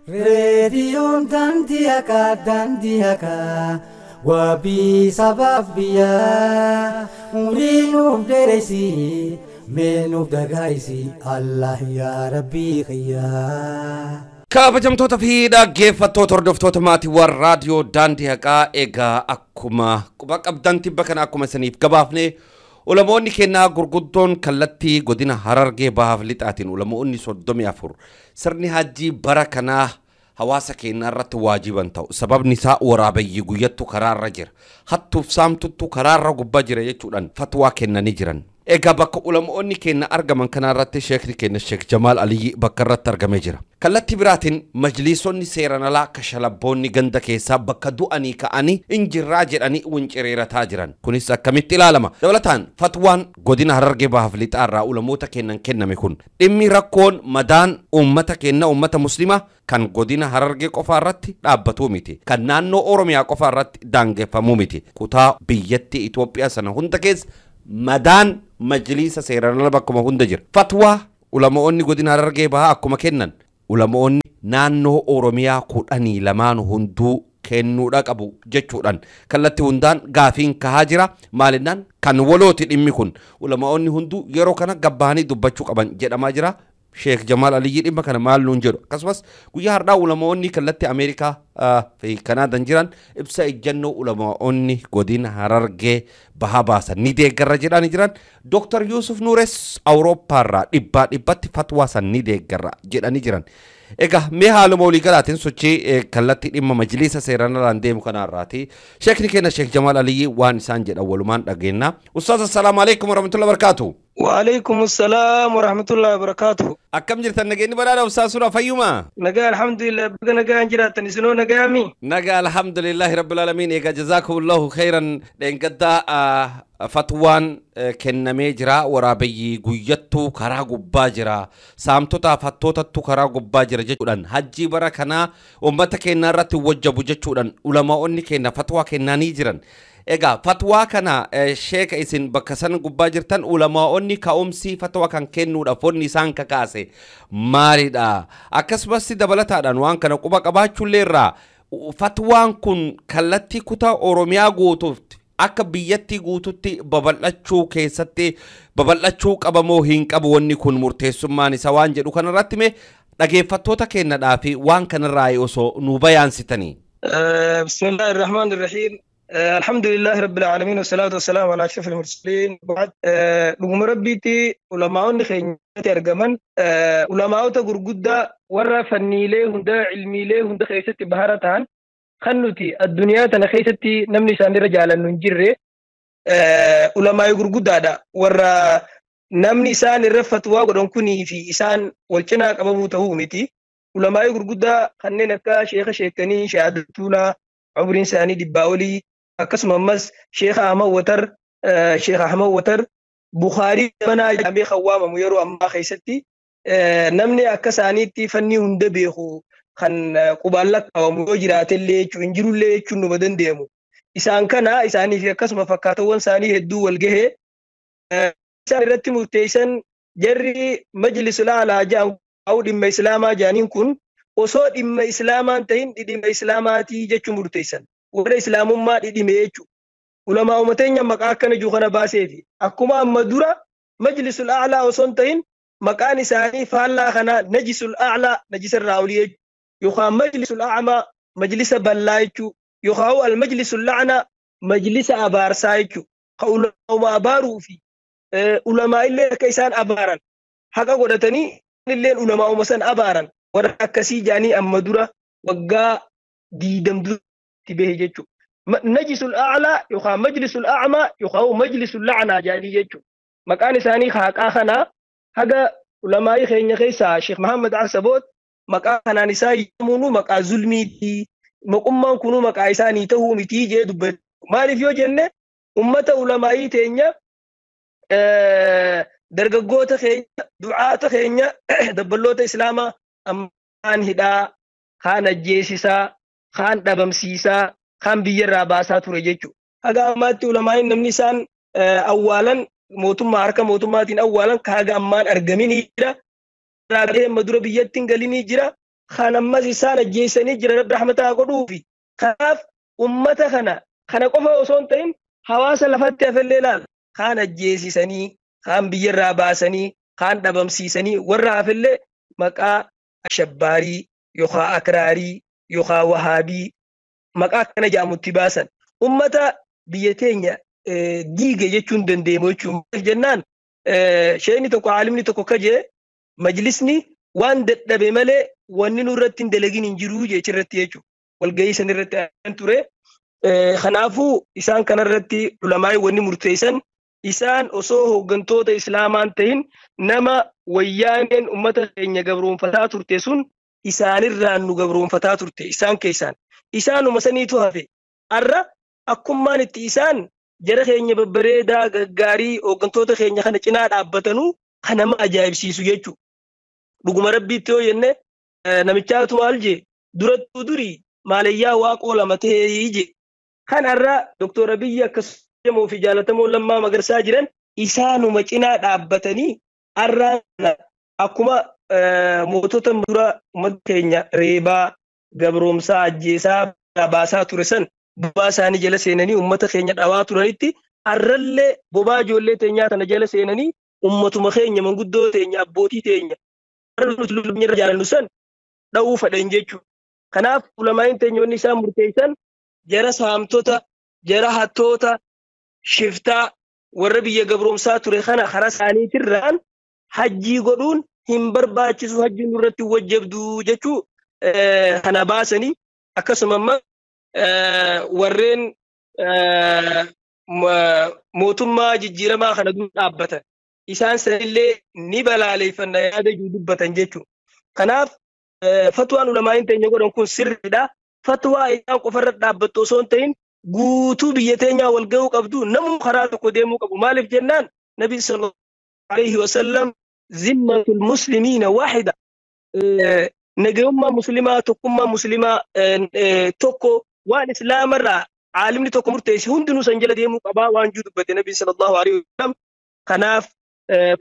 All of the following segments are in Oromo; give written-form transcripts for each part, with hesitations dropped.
Reediyoon daandii haqaa daandii haqaa wabii sabaaf biyyaa umrii nuuf dheereysi mee nuuf dagaayisi Allah yaa Rabbii kiyyaa. Kabajamtoota fi dhaggeeffattoota hordoftoota maatiiwwan raadiyoo daandii haqaa, egaa akkuma quba qabdan tibba kana akkuma isiniif gabaafne ulamoonni kennaa gurguddoon kallattii godina Harargee Bahaaf Lixaatiin ulamoonni 34 sirni hajjii bara kanaa hawaasa keenyaa irratti waajiban ta'u, sababni isaa waraabayyii guyyattu karaarra jira, hattuuf saamtuttu karaarra gubbaa jira jechuudhaan fatwaa kennanii jiran. Egaa bakka ulamoonni keenya argaman kana irratti sheekni keenya Sheek Jamaal Aliyyi bakka irratti argamee jira. Kallattii biraatiin majliisonni seeran alaa kashalabboonni ganda keessaa bakka du'anii ka'anii injirraa jedhanii wincireerataa jiran. Kunis akkamitti ilaalama? Dabalataan fatwaan godina Harargee Bahaaf Lixaa irraa ulamoota kennan kenname kun dhimmi rakkoon madaan uummata keenya uummata muslimaa kan godina Harargee qofaa irratti dhaabbatuu miti. Kan naannoo Oromiyaa qofaa irratti daangeffamuu miti. Kutaa biyyattii Itoophiyaa sana hunda keessa madaan majliisa seeraan ala bakkuma hunda jira. Fatwaa ulamoonni godina Harargee Bahaa akkuma kennan ulamoonni naannoo Oromiyaa 12 hunduu kennuudha qabu jechuudhaan kallattii hundaan gaafiin kahaa jira. Maalinnaan kan walooti dhimmi kun ulamoonni hunduu yeroo kana gabbahanii dubbachuu qaban jedhamaa jira. Sheek Jamaal Aliyyi dhimma kana maal nuun jedhu. Akkasumas guyyaa har'aa ulamoonni kallattii Ameerikaa fi Kanaadan jiran ibsa ejjennoo ulamoonni godina Harargee Bahaa baasan ni deeggarra jedhanii jiran. Dr. Yusuf Nuures Awurooppaarraa dhibbaa dhibbatti fatwaa san ni deeggarra jedhanii jiran. Egaa mee haaluma waliigalaatiin sochii kallattii dhimma majliisa seeraan alaan deemu kanarraati. Sheekni keenya Sheek Jamaal Aliyyi waan isaan jedhan walumaan dhageenya. Ustaaz, assalaamu alaikum warahmatullahi wabarakatuh. وعليكم السلام ورحمة الله وبركاته. Akkam jirtan, nageenyi badhaadha Ustaaz Suuraa fayyuma? Nagaa, alhamdulillah, baga nagaan jiraattan, isinoo nagaami? Nagaa, alhamdulillahi rabbil alamin. Egaa jazaakumullahu khairan, dheengaddaa fatwaan kennamee jira. Waraabeyyi guyyattuu karaa gubbaa jira, saamtotaa fattootattu karaa gubbaa jira jechuudhaan hajjii bara kanaa uummata keenya irratti wajjabu jechuudhaan ulamaa'onni keenya fatwaa kennanii jiran. Egaa fatwaa kana sheeka isin bakka san gubbaa jirtan, ulamaa'onni ka'umsi fatwaa kan kennuudhaaf wanni isaan kakaase maalidha? Akkasumas dabalataadhaan waan kana quba qabaachuullee irraa fatwaan kun kallattii kutaa Oromiyaa guutuutti akka biyyattii guututti babal'achuu keessatti babal'achuu qabamoo hin qabu, wanni kun murteessummaan isa waan jedhu kanarratti mee dhageeffattoota keenyadhaa fi waan kanarraa osoo nu bayaansitanii. بسم الله الرحمن الرحيم، الحمد لله رب العالمين والصلاة والسلام على أشرف المرسلين بعد. dhuguma rabbiitti ulamaa'onni keenyatti argaman ulamaa'ota gurguddaa warra fanniilee hunda ilmiilee hunda keessatti bahara ta'an kan nuti addunyaa tana keessatti namni isaanirra jaalannu hin jirre ulamaa'ii gurguddaadha. Warra namni isaan irra fatwaa godhan kunii fi isaan wal cinaa qabamuu ta'uu miti. Ulamaa'ii gurguddaa kanneen akka sheeka sheekanii Sheekh Tuulaa umriin isaanii 100 olii, akkasuma ammas Sheekh Ahmad Watar, Sheekh Ahmad Watar Bukhaarii manaa jedhamee kan waamamu, yeroo ammaa keessatti namni akka isaaniitti fanni hunda beeku kan qubaan lakkaa'amu yoo jiraatellee jechuun hin jirullee jechuun numa danda'amu. Isaan kana isaanii fi akkasuma fakkaatawwan isaanii hedduu wal gahee isaan irratti murteessan. Jarri majlisul a'laa jedhan dhimma islaamaa jedhaniin kun osoo dhimma islaamaan ta'in dhimma islaamaatii jechuun murteessan. Warra islaamummaa dhidhime jechuudha. Ulamaa uummateenya maqaa akkana jiru kana baaseefi akkuma amma dura majlisul a'laa osoo hin ta'in maqaan isaanii faallaa kanaa najisul a'laa, najisa irraa olii jechuudha. Yookaan majlisul a'maa, majlisa bal'aa jechuudha. Yookaan al majlisul la'naa, majlisa abaarsaa jechuudha. Ka ulamaa abaaruu fi ulamaa illee akka isaan abaaran haqa godhatanii illeen ulamaa san abaaran warra akkasii jaanii amma dura waggaa 20 duratti bahe jechuudha. Najisul a'laa yookaan majlisul a'maa yookaan majlisul la'naa jaanii jechuudha. Maqaan isaanii haqaa kanaa haga ulamaa'ii keenya keessaa Sheekh Muhammad Arsaboot maqaa kanaan isaa yaamuunu maqaa zulmiiti. Maqummaan kunuu maqaa isaanii ta'uu mitii jee dubbatu. Maaliif yoo jenne, ummata ulamaa'ii teenya, dargaggoota keenya, du'aata keenya, dabballoota islaamaa kaan hidhaa, kaan ajjeesisaa, kaan dhabamsiisaa, kaan biyyarraa baasaa ture jechuudha. Haga ammaatti ulamaa'iin namni isaan awwaalan mootummaa harka mootummaatiin awwaalan ka haga ammaan argaminii jira. Raabee amma dura biyyatti hin galinii jira. Kan ammas isaan ajjeesanii jiran Rabbi rahmataa godhuufi. Kanaaf ummata kana qofa osoo hin ta'in hawaasa lafatti hafellee ilaala. Kaan ajjeesisanii, kaan biyyarraa baasanii, kaan dhabamsiisanii warra hafellee maqaa ashabbaarii yookaan akraarii yookaan wahaabii maqaa akkana jedhamutti baasan. Ummata biyya teenya diige jechuun dandeemu jechuun. Jennaan sheekni tokko aalimni tokko akka jee majlisni waan dadhabe malee wanni nurratti hin dalagin hin jiru jechirratti jechuudha. Walgahii san irratti ture. Kanaafuu isaan kanarratti ulamaa'ii wanni murteessan isaan osoo hooggantoota islaamaan ta'in nama wayyaaneen ummata keenya gabroonfataa turte sun isaanirraan nu gabroonfataa turte isaan keessaan. Isaanuma saniitu hafe. Har'a akkummaan itti isaan jara keenya babbareedaa gaggaarii hooggantoota keenya kana cinaa dhaabbatanuu kan nama ajaa'ibsiisu jechuudha. Dhuguma Rabbiitti yoo jenne namichaatu maal jee durattuu durii maalayyaa waaqoo lama ta'ee jee. Kan har'a Dooktor Abiyyi akkasumas fi jaalatamoo Lammaa Magarsaa jiran isaanuma cinaa dhaabbatanii har'a akkuma mootota dura uummata keenya reebaa gabroomsaa ajjeesaa baasaa ture san bobaa isaanii jala seenanii uummata keenya dhawaa turanitti har'allee bobaa ijoollee teenyaa tana jala seenanii uummatuma keenya manguddoo teenya abbootii teenya warra nuti lubbuun jaalannu san dha'uu fedhan jechuudha. Kanaaf ulamaa'in teenya wanni isaan murteessan jara saamtota, jara hattoota, shiftaa warra biyya gabroomsaa ture kana karaa isaaniitirraan hajjii godhuun hin barbaachisu hajjiin nurratti wajjabdu jechuu kana baasanii akkasuma amma warreen mootummaa jijjiiramaa kana dura dhaabbatan isaan sanillee ni balaaleeffanna yaada jiru dubbatan jechuudha. Kanaaf fatwaan ulamaa'in teenya godhan kun sirriidha. Fatwaa isaan qofarra dhaabbattu osoo hin ta'in guutuu biyya teenyaa wal ga'uu qabdu namuu karaa tokko deemuu qabu. Maaliif jennaan Nabi sallallahu alaihi wasallam zimmatul muslimiina waahida. Nagayummaa muslimaa tokkummaa muslimaa tokko waan islaamarraa aalimni tokko murteesse hundinuu san jala deemuu qabaa waan jiru dubbate Nabi sallallahu alaihi wasallam. Kanaaf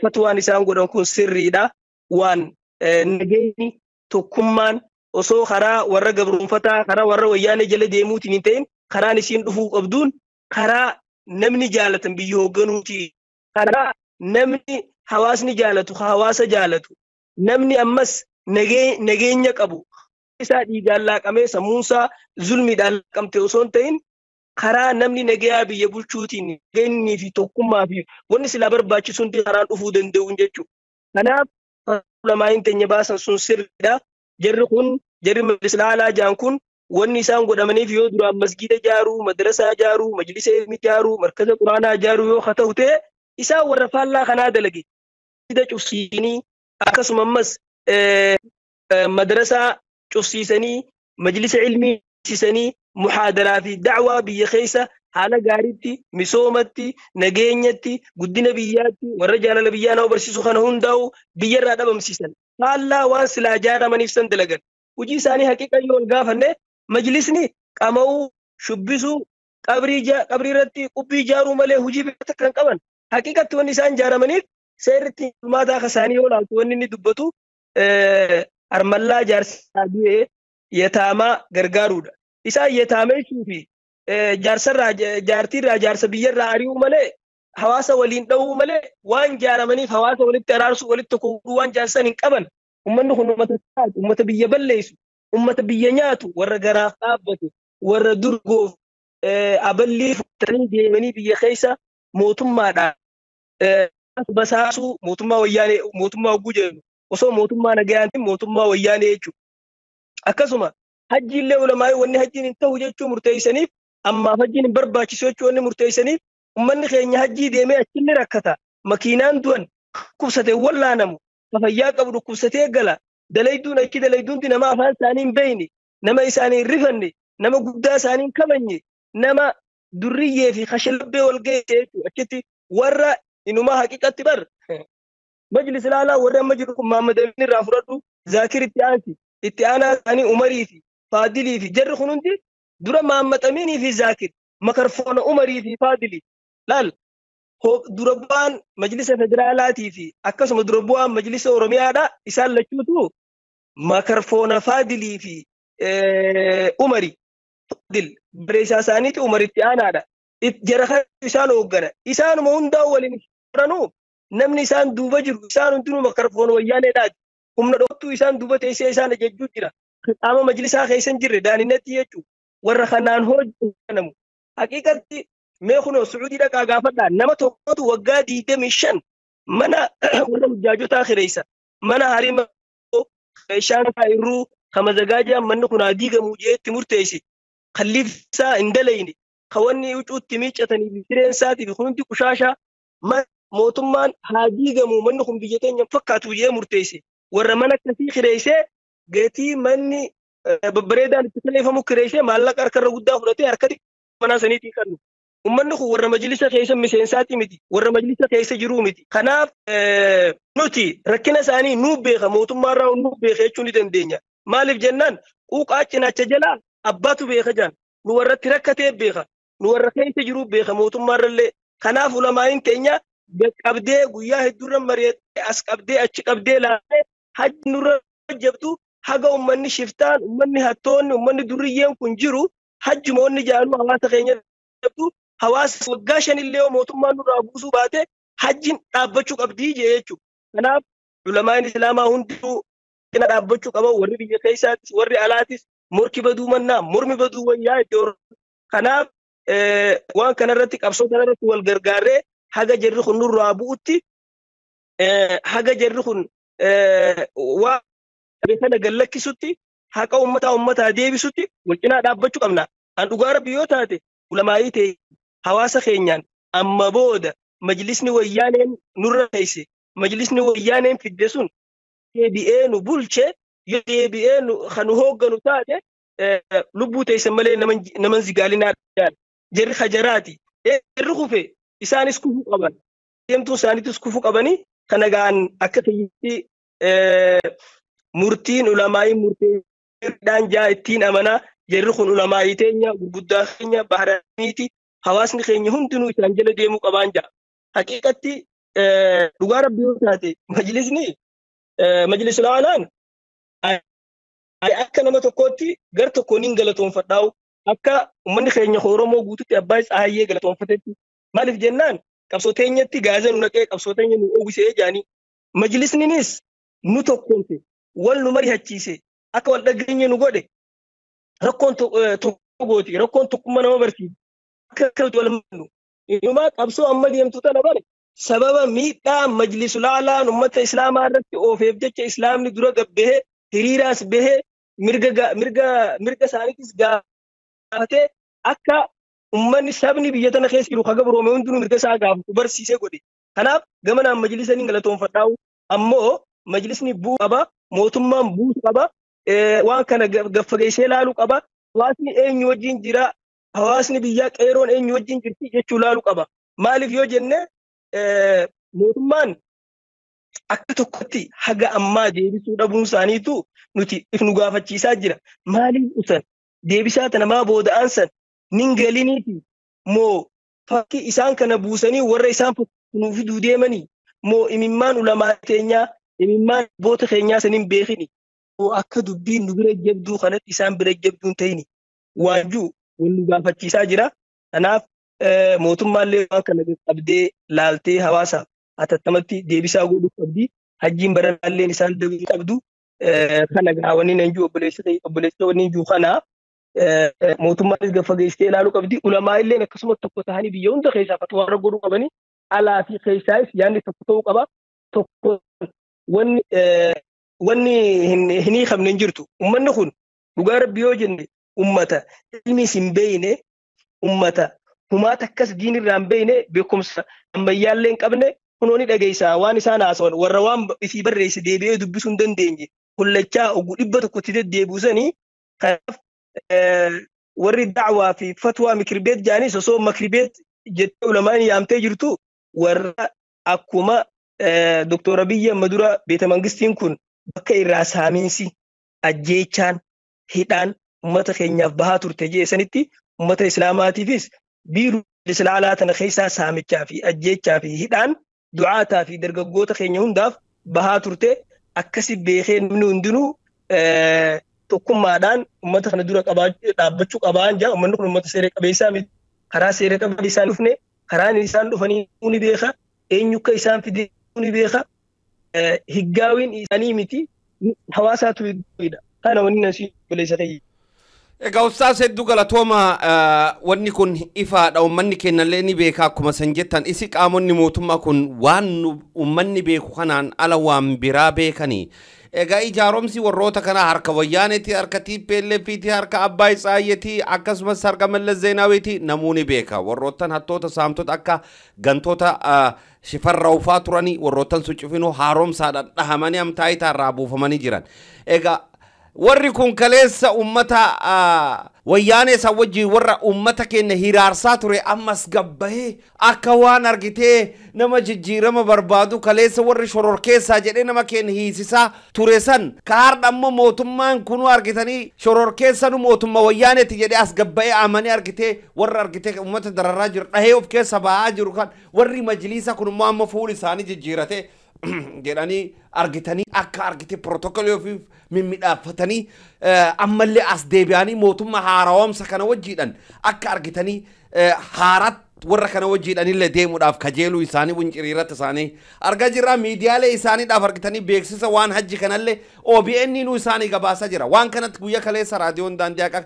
fatwaan isaan godhan kun sirriidha. Waan nagayni tokkummaan osoo karaa warra gabroonfataa karaa warra wayyaanee jala deemuutiin hin ta'in karaan isiin dhufuu qabduun karaa namni jaalatan biyya hoogganuuti. Karaa namni hawaasni jaalatu hawaasa jaalatu namni ammas nageenya qabu isaa dhiigaan laaqamee sammuunsaa zulmiidhaan laaqamte osoo hin ta'in karaa namni nagayaa biyya bulchuutiin nageenyii fi tokkummaa fi wanni silaa barbaachisu hundi karaan dhufuu danda'uun jechuudha. Kanaaf ulamaa'in teenya baasan sun sirriidha. Jarri kun jarri majlisa alaa jaan kun wanni isaan godhamaniif yoo duraan masgiida ijaaruu, madrasaa ijaaruu, majlisa ilmi ijaaruu, markaza quraanaa ijaaruu yoo haa ta'u ta'e isaan warra faallaa kanaa dalage. Masgiida cufsiisanii akkasuma ammas madrasaa cufsiisanii, majlisa ilmii cufsiisanii, muhaadaraa fi da'waa biyya keessa haala gaariitti, misoomatti, nageenyatti, guddina biyyaatti, warra jaalala biyyaa nama barsiisu kana hundaa'u biyyarraa dhabamsiisan. Faallaa waan silaa ijaaramaniif san dalagan. Hojii isaanii haqiiqa yoo ol gaafanne majlisni qama'uu, shubbisuu, qabrii irratti qubbii ijaaruu malee hojii biraa kan qaban. Haqiiqatti wanni isaan ijaaramaniif seerri ittiin bulmaataa akka isaanii yoo ilaaltu wanni inni dubbatu harmallaa jaarsaa du'ee yataamaa gargaaruudha. Isaan yataameessuu fi jaarsarraa jaartiirraa jaarsa biyyarraa ari'uu malee hawaasa waliin dha'uu malee waan ijaaramaniif hawaasa walitti araarsuu walitti tokko waan jaarsan hin qaban. Uummanni kun uummata taatu, uummata biyya balleessu, uummata biyya nyaatu, warra garaaf dhaabbatu, warra durgoof aballii fudhatanii deemanii biyya keessa mootummaadhaan basaasuu mootummaa wayyaanee mootummaa hogguu jedhamu osoo mootummaa nagayaan mootummaa wayyaanee jechuudha. Akkasuma hajji illee ulamaa'ii wanni hajjiin hin ta'u jechuu murteessaniif ammaaf hajjiin hin barbaachisu jechuu wanni murteessaniif uummanni keenya hajjii deemee achinni rakkata. Makiinaan du'an dhukkubsatee wallaanamu fayyaa qabu dhukkubsatee gala dalayduun achi dalayduunti nama afaan isaanii hin beekne nama isaanii hin rifanne nama guddaa isaanii hin kabajne nama durriyyee fi kashlabbee wal ga'e jechuudha. Achitti warra inumaa haqiiqatti bar majlis ilaalaa warri amma jiru kun Mahammad Amin irraa fudhadhu Zaakir itti aanti itti aanaa isaanii Umarii fi Faadilii fi jarri kun hundi dura Mahammad Aminii fi Zaakir makarfoona Umarii fi Faadilii laal dura bu'aan majlisa federaalaatii fi akkasuma dura bu'aan majlisa Oromiyaadha isaan lachuutu Makarfoona Faadilii fi Umari. Faadil barreessaa isaaniiti, Umaritti aanaadha. Jara kana isaan hooggana. Isaanuma hundaa waliin horanuu namni isaan duuba jiru isaan hundinuu makarfoona wayyaaneedhaati. Humna dhooftuu isaan duuba teessee isaan ajajjuu jira. Qaama majlisaa keessa hin jirre daaninatti jechuudha. Warra kanaan hojjetamu. Haqiiqatti mee kunoo Sucuudii dhaqaa gaafadhaa, nama tokkotu waggaa 25 mana warra hujjaajotaa kireessa. Mana harima meeshaan isaa irruu kamazagaajaan manni kun haa diigamu jeetti murteessi. Kalliif isaa hin dalayne. Kawanni huccuutti miiccatanii fi sireen isaatii fi hundi qushaashaa mootummaan haa diigamu manni kun biyya teenya fakkaatu jee murteesse. Warra mana akkasii kireessee gatii manni babbareedaan itti kireeffamu kireessee maallaqa harkarra guddaa fudhatee harkatti manaa saniitii kennu. Uummanni kun warra majlisa keessa miseensaati miti. Warra majlisa keessa jiruu miti. Kanaaf nuti rakkina isaanii nuu beeka, mootummaarraa nuu beeka jechuu ni dandeenya. Maaliif jennaan quuqaa cinaacha jalaa abbaatu beeka jaan. Nu warratti rakkatee beeka. Nu warra keessa jiruu beeka mootummaarrallee. Kanaaf ulamaa'iin teenya qabdee guyyaa hedduurra mari'attee as qabdee achi qabdee laalee hajji nurra hojjabtu haga uummanni shiftaan, uummanni hattoonni, uummanni durriyyeen kun jiru hajjumoonni jaanuu hawaasa keenya jabtu hawaasa waggaa 5 illee mootummaan nurraa buusuu baate hajjiin dhaabbachuu qabdii jee jechuudha. Kanaaf ulamaan islaamaa hundinuu cina dhaabbachuu qaba, warri biyya keessaatis warri alaatis morki baduu mannaa mormi baduu wayyaa itti. Kanaaf waan kanarratti qabsoo kanarratti wal gargaarree haga jarri kun nurraa bu'utti, haga jarri kun waa kana gallakkisutti, haqa uummataa uummataa deebisutti wal cinaa dhaabbachuu qabna. An dhugaa rabbi yoo taate ulamaayii ta'e hawaasa keenyaan amma booda majlisni wayyaaneen nurra teesse, majlisni wayyaaneen fidde sun deebi'ee nu bulche, yoo deebi'ee nu kan nu hoogganu taate lubbuu teessan malee naman zigaalinaa jarri hajaraati. Jarri kufe isaanis kufuu qaban. Deemtuun isaaniitis kufuu qabanii kana ga'an akka ta'etti murtiin ulamaayii murteedhaan jaa ittiin amanaa. Jarri kun ulamaayii teenya gurguddaa keenya baharaniiti, hawaasni keenya hundinuu isaan jala deemuu qabaan jaa. Haqiiqatti dhugaa rabbi yoo taate majlisni majlisul aanaan akka nama tokkootti gar tokkoon hin galatoonfadhaa'u, akka uummanni keenya Oromoo guututti abbaa Tsaayyee galatoonfatetti. Maaliif jennaan qabsoo teenyatti gaaza nu naqee qabsoo teenya nu uwwisee jaanii, majlisninis nu tokkoomse, wal nu mari'achiise, akka wal dhageenye nu godhe. Rakkoon tokko gooti, rakkoon tokkummaa nama barsiisa akka wal mannu inumaa qabsoo amma deemtu tana bare sababa miidhaa majlisul aalaan ummata islaamaa irratti oofeef jecha islaamni dura gabbahee hiriiraas bahee mirga mirga mirga isaaniitis gaafatee akka ummanni sabni biyya tana keessa jiru haga biroome hundinuu mirga isaa gaafatu barsiisee godhe. Kanaaf gamanaan majlisa ni galatoonfadhaa'u, ammoo majlisni bu'uu qaba, mootummaan buusu qaba, waan kana gaffageessee ilaaluu qaba. Hawaasni eenyu wajjin jira, hawaasni biyyaa qeeroon eenyu wajjin jirti jechuu ilaaluu qaba. Maaliif yoo jenne mootummaan akka tokkotti haga ammaa deebisuu dhabuun isaaniitu nuti if nu gaafachiisaa jira. Maaliif usan deebisaa tana maa booda'aan san nin galiniiti moo fakkii isaan kana buusanii warra isaan nuu fiduu deemanii moo imimmaan ulamaa keenyaa, imimmaan abboota keenyaa sanin beekini moo akka dubbiin nu bira jabduu kanatti isaan bira jabduu hin ta'ini waanjuu wal nu gaafachiisaa jira. Kanaaf mootummaallee waan kana qabdee laaltee hawaasa hatattamatti deebisaa godhuu qabdi. Hajjiin baranaalleen isaan dabuu qabdu. Kana gaawanii nan jiru obboleessa wanni jiru kana mootummaanis gaffageessitee ilaaluu qabdi. Ulamaa illeen akkasuma tokko ta'anii biyya hunda keessaa fatwaa irra godhuu qabanii alaa fi keessaayis yaadni tokko ta'uu qaba. Tokko wanni wanni hin hiikamne hin jirtu. Uummanni kun dhugaa rabbi yoo jenne ummata ilmis hin beeyne, ummata humaata akkas diin irraa hin beeyne, beekumsa ammayyaallee hin qabne. Kunoo ni dhageessaa waan isaan haasawan, warra waan isii barreesse deebi'ee dubbisuu hin dandeenye hollachaa oguu 100tti deddeebisanii. Kanaaf warri da'waa fi fatwaa mikirbeet jaanis osoo makirbeet jettee ulamaan yaamtee jirtu warra akkuma Doktor Abiyyi amma dura beeta mangistiin kun bakka irraa saamiinsi ajjeechaan hidhaan ummata keenyaaf bahaa turte jeesanitti ummata islaamaatiifis biiruu islaalaa tana keessaa saamichaa fi ajjeechaa fi hidhaan du'aataa fi dargaggoota keenya hundaaf bahaa turte akkasi beekee namni hundinuu Tokkummaadhaan uummata kana dura dhaabbachuu qabaan jaa. Uummanni kun uummata seera qabeessaa miti. Karaa seera qabeessaa isaan dhufne, karaan isaan dhufanii ni beeka, eenyu akka isaan fide ni beeka. Higgaawiin isaanii miti, hawaasaatu higgaawiidha. Kana wanni nasi obboleessa ta'e. Egaa ustaas, hedduu galatooma. Wanni kun ifaadha, uummanni keenyallee ni beeka. Akkuma san jettan isi qaamonni mootummaa kun waan uummanni beeku kanaan ala waan biraa beekanii. Egaa ijaaromsi warroota kanaa harka Wayyaaneeti, harka TPLFiti, harka Abbaay Tsaayyeeti, akkasumas harka Mallas Zeenaawiiti namuu ni beeka. Warroottan hattoota, saamtota, akka gantoota shifarra ufaa turanii, warroottan sun cufinuu haaromsaadhaan dhahamanii amtaayitaa irraa buufamanii jiran. Egaa warri kun kaleessa ummata Wayyaanee san wajjin warra ummata keenya hiraarsaa ture, ammas gabbahee akka waan argitee nama jijjiirama barbaadu, kaleessa warri shororkeessaa jedhee nama keenya hiisisaa ture san, ka har'a ammoo mootummaan kunuu argitanii shororkeessanu mootummaa Wayyaaneeti jedhee as gabbahee amanee argitee warra argitee ummata dararaa jiru dhahee of keessa ba'aa jiru, kan warri majliisa kun immoo amma fuula isaanii jijjiiratee jedhanii argitanii akka argitee pirootokolii ofii mimmiidhaaffatanii ammallee as deebi'anii mootummaa haaromsa kana wajjiidhan akka argitanii haaratti warra kana wajjiidhanillee deemuudhaaf kajeeluu isaanii winciriirratti isaanii argaa jirra. Miidiyaalee isaaniidhaaf argitanii beeksisa waan hajji kanallee OBN nu isaanii gabaasaa jira. Waan kanatti guyyaa kaleessa raadiyoon Daandii Haqaa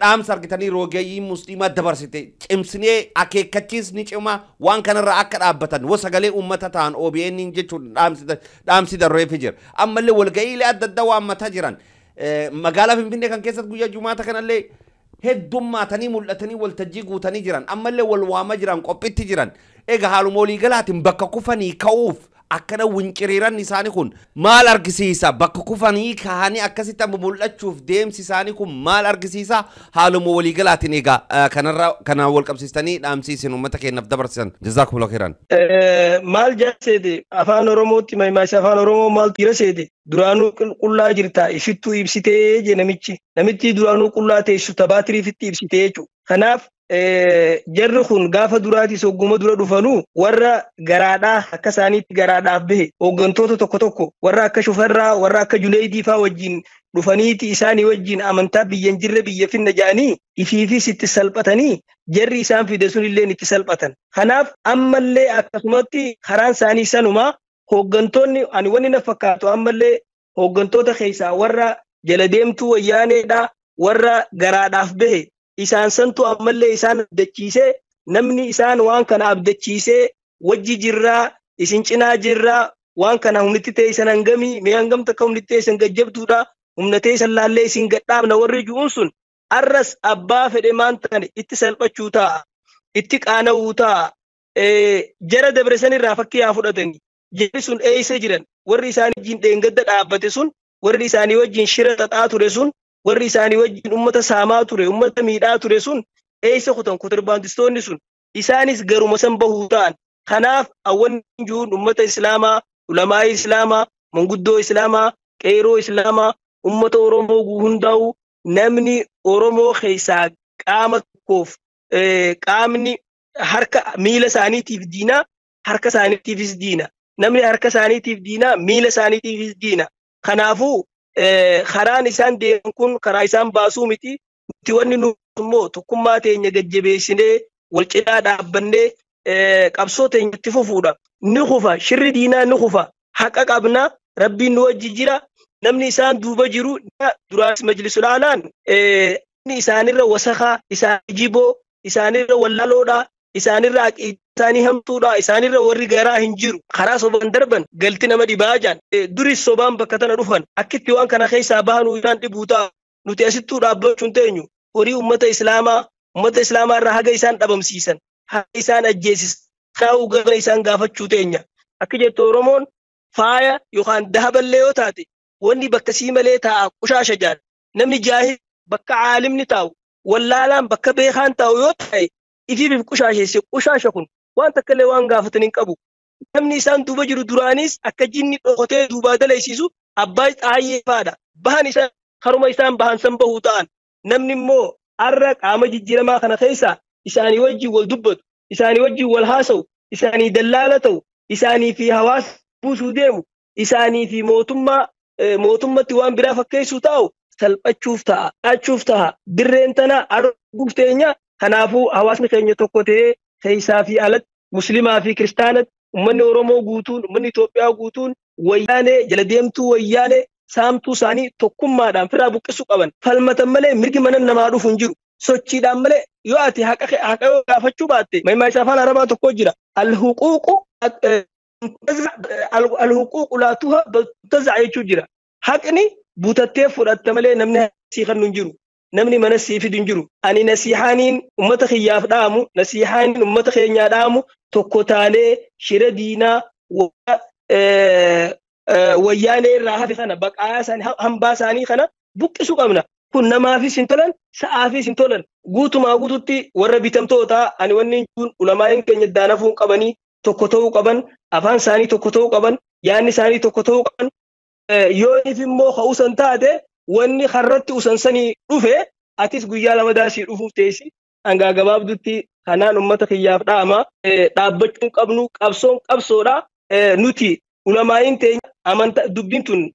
dhaamsa argitanii roogeeyyii musliimaa dabarsite cimsinee akeekkachiisni cimaa waan kanarra akka dhaabbatan sagalee uummata ta'an OBN jechuun dhaamsi darreefi jira. Ammallee walga'iilee adda addaa waammataa jiran. Magaalaa Finfinnee kan keessatti guyyaa Jumaata kanallee heddummaatanii mul'atanii waltajjii guutanii jiran. Ammallee wal waamaa jiran, qophiitti jiran. Egaa haaluma waliigalaatiin bakka kufanii ka'uuf akkana winciriiran isaanii kun maal argisiisa? Bakka kufanii kahanii akkasitti amma mul'achuuf deemsi isaanii kun maal argisiisa? Haaluma waliigalaatiin egaa kanarra kanaan wal qabsiistanii dhaamsiisin uummata keenyaaf dabarsisan. Jazaakumullahu khairan. Maal jaaseete afaan Oromootti maayisa afaan Oromoo maal jira seete, duraanuu qullaa jirta ifittuu ibsitee je namichi. Namichi duraanuu qullaa teessu tabaatiriifitti ibsitee jechuudha. Kanaaf jarri kun gaafa duraatis hogguma dura dhufanuu warra garaadhaa akka isaaniitti garaadhaaf bahe, hooggantoota tokko tokko warra akka Shufarraa, warra akka Juneeydii faa wajjin dhufaniiti isaanii wajjin amantaa biyya hin jirre biyya finna jedhanii ifiifis itti salphatanii, jarri isaan fide sun illee itti salphatan. Kanaaf ammallee akkasumatti karaan isaanii sanumaa. Hooggantoonni ani wanni na fakkaatu ammallee hooggantoota keessaa warra jala deemtuu Wayyaaneedhaa, warra garaadhaaf bahe, isaan santu ammallee isaan abdachiisee, namni isaan waan kana abdachiisee wajji jirraa, isin cinaa jirraa, waan kana humnitti ta'e isan hangamii mee hangam takka humnitti ta'e isan gajjabduudha, humna ta'e isan laallee isin gadhaabna warri ju'uun sun arras abbaa fedhe maan ta'an itti salphachuu ta'a, itti qaana'uu ta'a. Jara dabre sanirraa fakkii haa fudhatanii. Jarri sun eessa jiran? Warri isaanii wajjin dheengadda dhaabbate sun, warri isaanii wajjin shira xaxaa ture sun, warri isaanii wajjin ummata saamaa ture, ummata miidhaa ture sun eessa kutan? Kontirbaandistoonni sun isaanis garuma san bahuu ta'an. Kanaaf awwanni jiruun ummata islaamaa, ulamaa islaamaa, manguddoo islaamaa, qeeroo islaamaa, ummata Oromoo hundaa'u, namni Oromoo keessaa qaama tokkoof qaamni harka miila isaaniitiif diinaa, harka isaaniitiifis diina. Namni harka isaaniitiif diinaa, miila isaaniitiifis diina. Kanaafuu karaan isaan deeman kun karaa isaan baasuu miti. Nuti wanni nu immoo tokkummaa teenya gajjabeessinee wal cinaa dhaabbannee qabsoo teenya itti fufuudha. Ni kufa, shirri diinaa ni kufa. Haqa qabna, Rabbiin nu wajji jira. Namni isaan duuba jiru duraas majlisul aalaan isaanirra wasakaa, isaan jiboo, isaanirra wallaloodha, isaanirra isaanii hamtuudha, isaanirra warri garaa hin jiru. Karaa sobaan darban galti nama dhibaa jaan. Duris sobaan bakka tana dhufan. Akkitti waan kana keessaa bahanuu isaan dhibuu ta'a. Nuti asittuu dhaabbachuun teenyu horii ummata islaamaa, ummata islaamaa irraa haga isaan dhabamsiisan, haga isaan ajjeesisan, kaa'uu gara isaan gaafachuu teenya. Akka jettu Oromoon faaya yookaan dahaballee yoo taate wanni bakka sii malee taa'a qushaasha jaal. Namni jaahil bakka caalimni taa'u, wallaalaan bakka beekaan taa'u yoo ta'e ifiif qushaasheesse. Qushaasha kun waan takka illee waan gaafatan hin qabu. Namni isaan duuba jiru duraanis akka jinni dhokotee duubaa dalaysiisu abbaa xaayyee faadha. Bahan isaan karuma isaan bahan san bahuu ta'an. Namni immoo har'a qaama jijjiiramaa kana keessa isaanii wajjin wal dubbatu, isaanii wajjin wal haasa'u, isaanii dallaala ta'u, isaanii fi hawaasa buusuu deemu, isaanii fi mootummaa mootummatti waan biraa fakkeessuu taa'u salphachuuf ta'a. Achuuf ta'a. Dirreen tana arguuf teenya. Kanaafuu hawaasni keenya tokko ta'ee keessaa fi alatti musliimaa fi kiristaanatti uummanni Oromoo guutuun uummanni Itoophiyaa guutuun wayyaanee jala deemtuu wayyaanee saamtuu isaanii tokkummaadhaan firaa buqqisuu qaban. Falmatan malee mirgi mana namaa dhufu hin jiru. Sochiidhaan malee yoo ati haqa yoo gaafachuu baatte maimaasaa afaan Arabaa tokko jira. Alhuquuqu laa tuha bal tutaza'a jechuu jira. Haqni butattee fudhatta malee namni sii kennu hin jiru. Namni mana sii fidu hin jiru. Ani nasihaaniin uummata kiyyaaf dhaamu, nasihaaniin uummata keenyaa dhaamu tokko taanee shira diinaa wayyaanee irraa hafe kana baqaa isaanii hambaa isaanii kana buqqisuu qabna. Kun namaafis hin tolan, sa'aafis hin tolan. Guutumaa guututti warra bitamtootaa ani wanni kun ulamaa'in keenya daanafuu qabanii tokko ta'uu qaban, afaan isaanii tokko ta'uu qaban, yaadni isaanii tokko ta'uu qaban. Yoo immoo ka'uusan taate wanni har'atti usan sanii dhufe atis guyyaa lama daasii dhufuuf teessi. Hangaa gabaabdutti kanaan uummata kiyyaaf dhaama. Dhaabbachuun qabnu qabsoon qabsoodha. Nuti ulamaa'in teenya amantaa dubbiin tun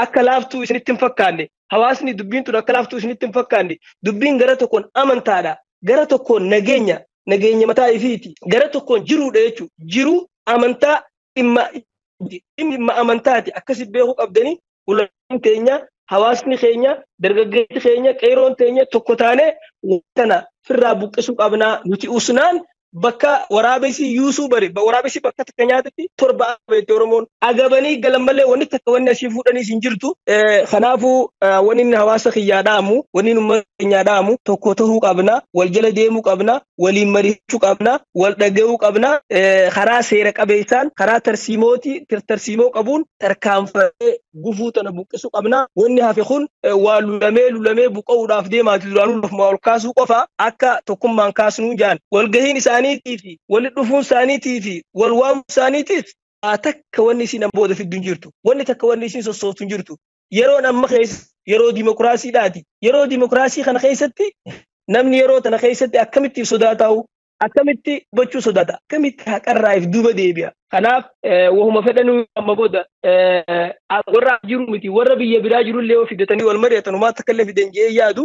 akka laaftuu isinitti hin fakkaanne. Hawaasni dubbiin tun akka laaftuu isinitti hin fakkaanne. Dubbiin gara tokkoon amantaadha. Gara tokkoon nageenya. Nageenya mataa ifiiti. Gara tokkoon jiruudha jechuudha. Jiruu amantaa dhimma amantaati. Akkasi beekuu qabdanii ulamaa'in teenya hawaasni keenya dargaggeessi keenya qeeroon teenya tokko taanee tana firraa buqqisuu qabnaa. Nuti usnaan bakka waraabessi yuusuu bare waraabessi bakka takka nyaatatti torba abeetti Oromoon agabanii galan malee wanni takka wanni asii fuudhaniis hin jirtu. Kanaafuu wanni inni hawaasa kiyyaa dhaamu wanni inni uummata keenyaa dhaamu tokko ta'uu qabna, wal jala deemuu qabna, waliin mari'achuu qabna, wal dhaga'uu qabna. Karaa seera qabeessaan karaa tarsiimoo qabuun tarkaanfatee gufuu tana buqqisuu qabna. Wanni hafe kun waa lulamee lulamee buqqa'uudhaaf deemaati duraanuu lafuma ol kaasuu qofa akka tokkummaan kaasnuu jaan. Walgahiin isaaniitii fi walitti dhufuun isaaniitii fi wal waamuu isaaniitiif takka wanni isin booda fiddu hin jirtu. Wanni takka wanni isin sossooftu hin jirtu. Yeroon amma keessa yeroo dimokiraasiidhaati. Yeroo dimokiraasii kana keessatti namni yeroo tana keessatti akkamitti sodaataa'u, akkamitti hubachuu sodaata, akkamitti haqarraa if duuba deebi'a. Kanaaf wahuma fedhanuu amma booda warra jiru miti warra biyya biraa jirullee yoo fidatanii wal mari'atan homaa takka illee fidan jedhee yaadu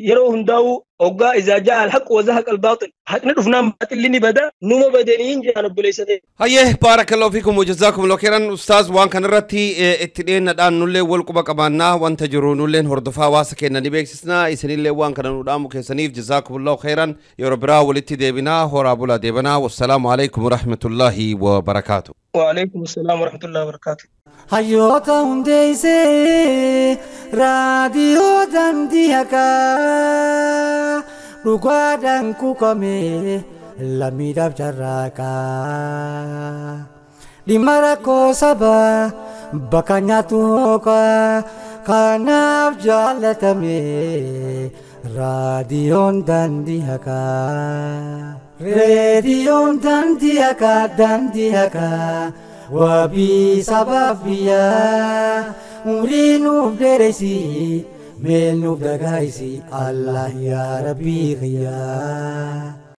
yeroo hundaa'u hoggaa izaa ja'a al-haqu wa zahaqa al-baaxil. Haqni dhufnaan baaxilli ni bada numa badanii hin jedhan obboleessa ta'e. Hayyee baarakallahu fiikum wa jazaakumullahu khairan ustaaz waan kanarratti itti dhiyeenyadhaan nullee wal quba qabaannaa wanta jiru nulleen hordofaa hawaasa keenya ni beeksisna isinillee waan kana nu dhaamu keessaniif jazaakumullahu khairan yeroo biraa walitti deebinaa horaa bulaa deebanaa wassalaamu alaikum warahmatullaahi wabarakaatu. وعليكم السلام ورحمة الله وبركاته. Hayyoota hundeessee raadiyoo daandii haqaa dhugaadhaan kuukame lammiidhaaf carraaqaa. Dhimma rakkoo sabaa bakka nyaatu hooqaa kanaaf jaalatame raadiyoon daandii haqaa. Raadiyoon daandii haqaa daandii haqaa wabii sabaaf biyyaa umrii nuuf dheeresi meel nuuf dagaayisi Allah yaa Rabbii kiyyaa.